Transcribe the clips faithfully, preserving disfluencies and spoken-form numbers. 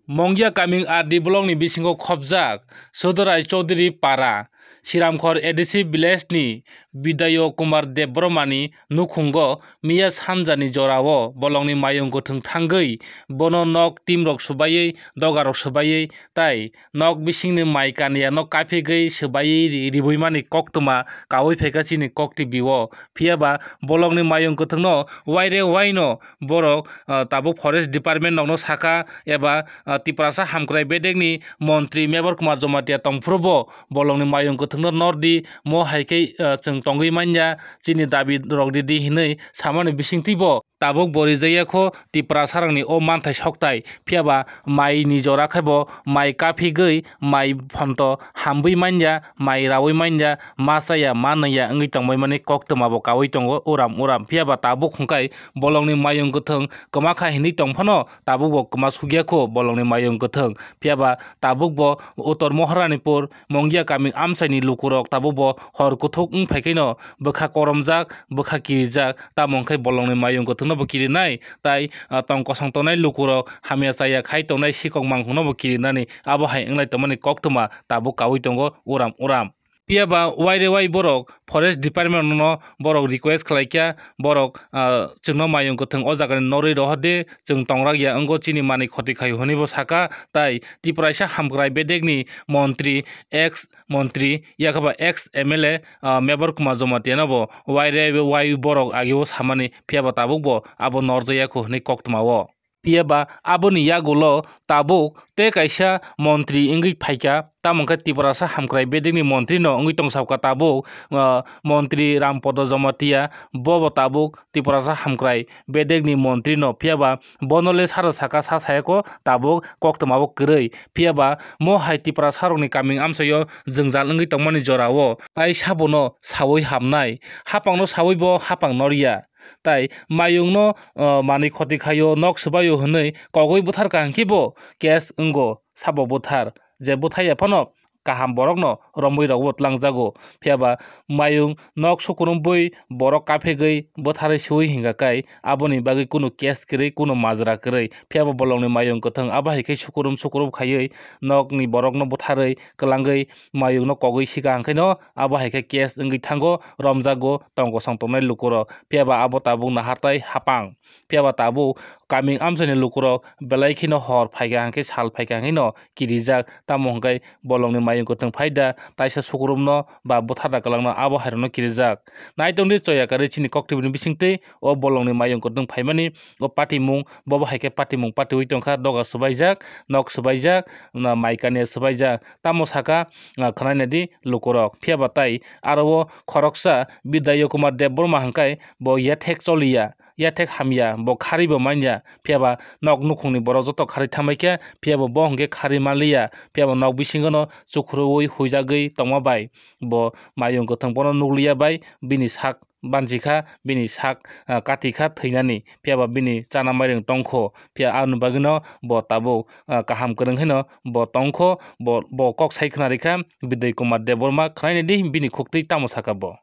Mongya kaming R D block ni bisingo khopjak Sudorai Chaudhary Para, Siramkhor A D C village ni Bidayo Kumar Debbarma ni nukhungo miya sanjani jorao bolongni mayung kwthwng thangwi bono nok timrok swbaiwi, dogarok swbaiwi tai nok bisingni mai kaniya no kaphigwi swbaiwi ri-, ribwimani koktwma kawi phaikha chini kok T V o. Phiyaba bolongni mayung kwthwngno waire waino borok, ah, tabuk forest department nokno sakha eba, ah, Tiprasa hamkrai bedekni montri Mebar Kumar Jamatia tongphuru bo bolongni mayung kwthwngno nordi, mo hai khe, ah, chwng tongwi manya, chini dabi rok ridi hinwi samani bisingtwi bo tabuk bo rijaya kho Tiprasarokni o manthai soktai. Phiyaba mai ni jora khe bo mai kaphigwi, mai phonto hamwi manya, mai rawi manya, ma chaya, ma nungya wngwi tongbai mani koktwma bo kawi tongo uram uram. Phiyaba tabuk hwnkhe bolongni mayung kwthwng kwma kha hinwi tong phano tabuk bo kwma sugya kho bolongni mayung kwthwng. Phiyaba tabuk bo Uttor Moharanipur Mongya kaming amchaini lukurok tabuk bo hor kuthuk wng phai khe no bwkha koromjak, bwkha kirijak, tamo hwnkhe bolongni mayung kwthwngno bo kirinai, tai, ah, tong kosong tongnai lukurok hamya chaya khai tongnai sikok mangkhokno bo kirinani, abo hai wnglai tongmani koktwma tabuk kawi tongo uram uram. Phiyaba waire wai borok forest department no borok request khlai kha, borok, ah, chwngno mayung kwthwng o jagani norwi rohor de, chwng tongrak ya wngo chini manwi khoti khai hwnwi bo sakha, tai Tipraisa hamkrai bedekni montri ex montri, yakaba ex M L A, ah, Mebar Kumar Jamatia no bo waire wai borok ageo samani, phiyaba tabuk bo abo norjaya kho hwnwi koktwma o. Phiyaba aboni yagulo tabuk tei kaisa montri wngwi phaikha, tamo khe Tiprasa hamkrai bedekni montri no wngwi tongsapkha tabuk, ah, montri Rampodo Jamatia, bo bo tabuk Tiprasa hamkrai bedekni montri no, phiyaba bono le saro saka sa sayako tabuk koktwma bo kwrwi. Phiyaba mo hai Tiprasarokni kaming amchaio jwngjal wngwi tongmani jorao tai sabono sawi hamnai, hapangno sawi bo hapang norya. Tai mayungno, o, manwi khoti khaio, nok swbaio hwnwi kogwi bwthar kaham khe bo case wngo, sabo bwthar, je bwthai ya phano kaham borokno romwi rokbo tlangjago. Phiyaba mayung nok sukurumwi borok kaphegwi bwtharwi swiwi hinkha kai aboni bagwi kunu case kwrwi, kunu majra kwrwi. Phiyaba bolongni mayung kwthwng abo hai khe sukurum sukurum khaiwi nokni borokno bwtharwi kwlangwi mayungno kogwi sika hwnkhe no abo hai khe case wngwi thango, romjago tong kosong tongnai lukurok. Phiyaba abo tabuk nahartai hapang. Phiyaba tabuk kaming amchaini lukurok belai kheno hor phaikha hwnkhe sal phaikha hwnkhe no kirijak, tamo hwnkhe bolongni mayung kwthwng phaida taisa sukurumno ba bwtharna kwlangno abo hairokno kirijak. Naitongdi choya karwi chini koktwibini bisingtwi o bolongni mayung kwthwng phaimani o patimung, bobo hai khe patimung patiwi tongkha, doga swbaijak, nok swbaijak, na mai kania swbaijak, tamo saka, ah, khwnaina di lukurok. Phiyaba tai aro o khoroksa Bidya Kumar Debbarma hwnkhe bo yathek choliya, yathek hamya, bo kharwi bo manya. Phiyaba nok nukhungni borok joto kharwi thangbai khe, phiyaba bo hwnkhe kharwi manliya. Phiyaba nok bisingono chukhurwi huijagwi tongma bai bo mayung kwthwng bono nukliya bai bini sak banchi kha, bini sak, ah, kati kha thwinani. Phiyaba bini chana mairung tongkho, phiya aboni bagwino bo tabuk, ah, kaham kwrwng haino bo tongkho, bo, bo kok sai khwna rikha Bidya Kumar Debbarma, khwnainidi bini khuktwi tamo saka bo.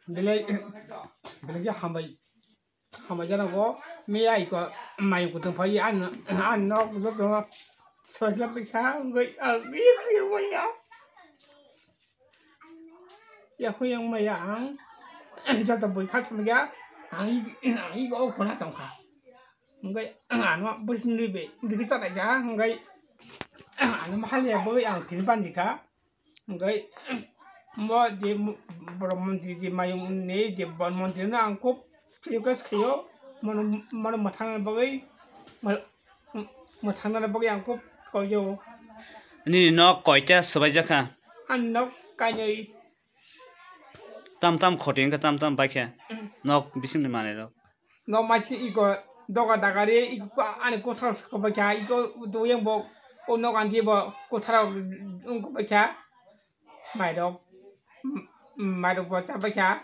Belai, belai khe hambai, hambai jana go, miya iko mayung kwthwng phai, an, an nok joto soisla pisa, wngwi, wngwi, wngwi, wngwi, ya khuyang maya ang, joto bui kha thumya, ang, ang iko khuna tongkha. Wngwi, ano bwswngni be, digi chalaija, wngwi, ano mahalya bwgwi ang tini bandikha. Hwnkhe, mo je borok montri je mayung ni je bon montri no ang kub request khaio, mono, mono mwthangna bagwi, mo-, mwthangna bagwi ang kub koiyo. Nini nok koita swbaijak kha? Ani nok kainwi. Tam tam khoti wngkha, tam tam baikha nok bisingni manwi rok. Nok maisi iko doga dagari iko ani kwthar kobaikha iko tuyang bo o nok anti bo kwthar wng kobaikha mairok mairok bo chabaikha.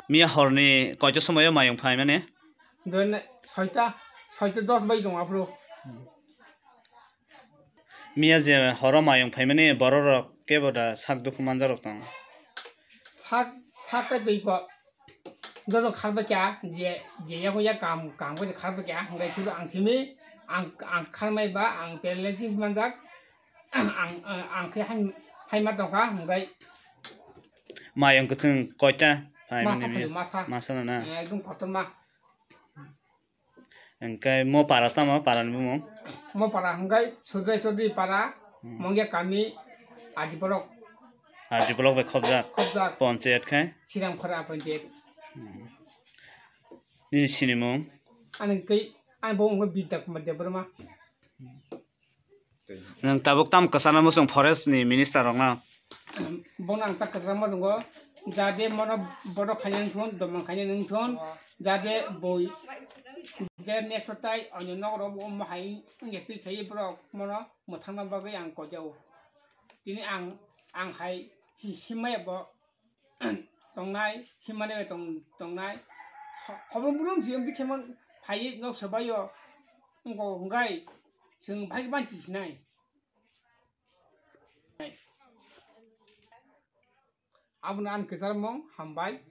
Miya horni koito somoyo mayung phaimani? Done soita soita dos bai tong aphuru. Miya je horo mayung phaimani borok rok kebo da sak dukhu manjak rok tong? Sak sak kai twi ko. Joto kharba kya, je, je ya ko ya kam, kam ko kharba kya, hwnkhe chwng ang simi, Ang, ang kharmai ba, ang paralysis manjak. Ang, ang, ang khe hain-, haima tongkha, hwnkhai. Mayung kwchwng koita phaimani masa biyo? Phai, masa. Masa no na? Eh, ekdom kotorma. Hwnkhai mo para tamo, para ni bumung? Mo para hwnkhai Sudrai Chaudhary para, hmm, Mongya kami, Adi Block. Adi Block bai khobjak? Khobjak. Ponchayat khai? Siramkhora Ponchayat. Hmm. Nini sinimung? Ani kai, ani bo wngkha Bidya Kumar Debbarma. Nwng tabuk tam kwchana muchung forest ni minister rok na? Bono ang ta kwchana muchungo, jade mono bodo khaina wngthun, domang khaina wngthun, jade boi, je next tai onyo nok rok bo omo hai wngya twi khai borok mono mwthangna bagwi ang kojago. Tini ang, ang hai hi-, himaya bo tongnai, himani bai tong-, tongnai. Ho-, hobor brum si wngdi khe mang phaiwi nok sabaio wngkok hwnkhe chwng bai manchi sinai. Abono ani kwchar mung hambai.